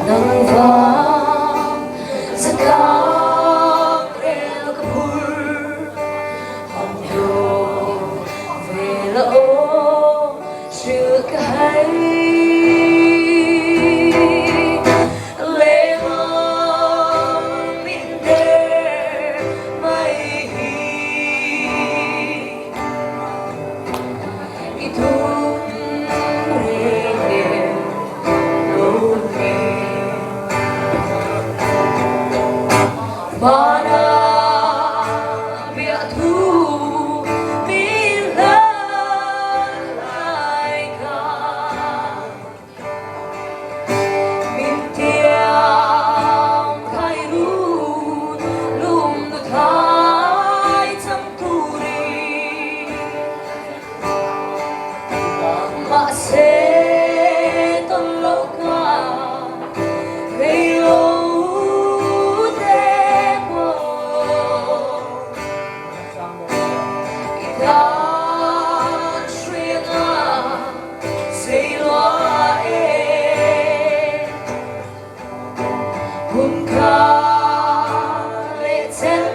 Nang vang zatlang rel ka phur hong daw ve la aw hrilh ka hai Lengam min der mai hi I thum reng nen lo ve. Vana biahthu min hlan lai kha. Min tiam khai run lung nu thai chang turin. Mahse tawn lo ka rei lo te pawh i tan hriat a sei lua e. Hun kha leh chen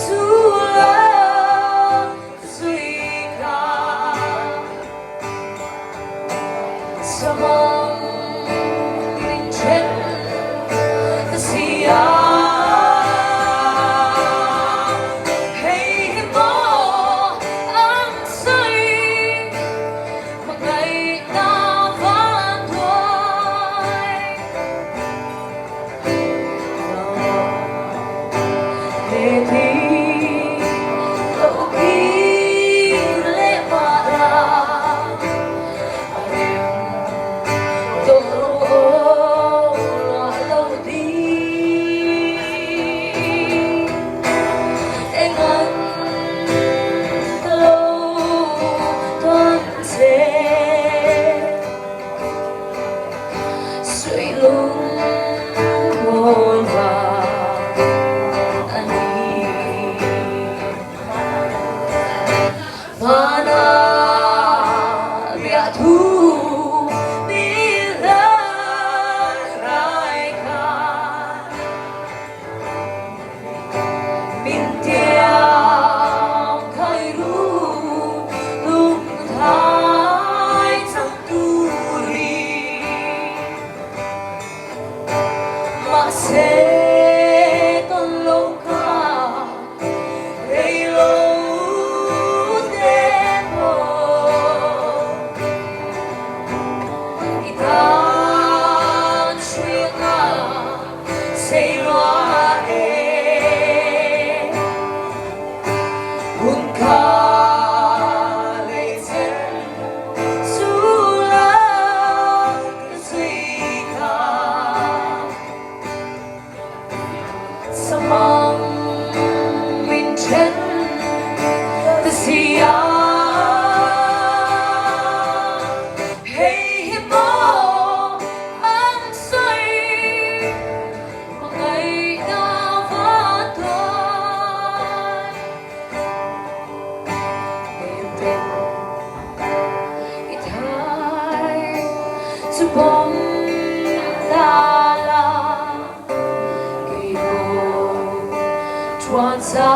sul a zui kha samang min then ka si a. Hei hi maw ang sawi hmangaihna van tuai. He thi lo kir leh mah la, a rem tawh rawh luah lo ding. Engan ka lo tuan che. Suihlung hawn vang a ni. Vana biahthu min hlan rai khan min tiam khai ru lung thai chang turin. Mahse tawn lo kha rei lo te pawh i tan hruiang a sei lua e. Hun kha leh chen sul a ka zui kha samang min then ta si a. Hei hi maw an sawi hmangaihna van tuai. Em ten i thai chu pawm ta la, kei pawh thuan za.